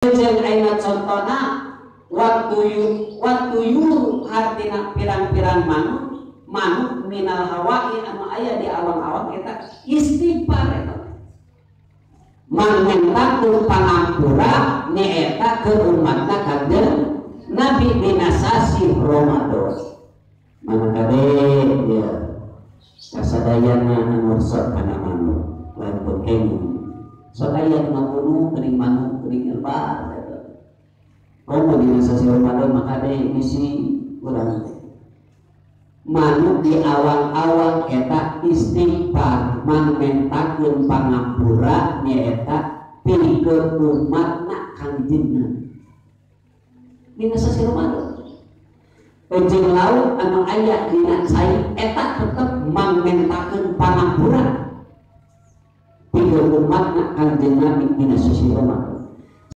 Jeung ayeuna contona waktu yuru hartina pirang-pirang manuk manuk minal hawai anu aya di awang-awang eta istighfar eta mangmentakeun pangampura nyaeta ke umatna Kanjeng Nabi dina sasih Ramadan. Mana kade ya kasadayana anu resep kana manuk lain pekeng sok aya ngabunuh geuning manuk geuning lebar eta. Komo dina sasih Ramadan maka de bisi urang teh manuk di awang-awang eta istighfar mangmentakeun pangampura nyaeta pikeun umatna Kanjeng Nabi dina sasih Ramadan. Jeung laut anu aya dina cai eta tetep mangmentakeun pangampura pikeun umatna Kanjeng Nabi dina sasih Ramadan.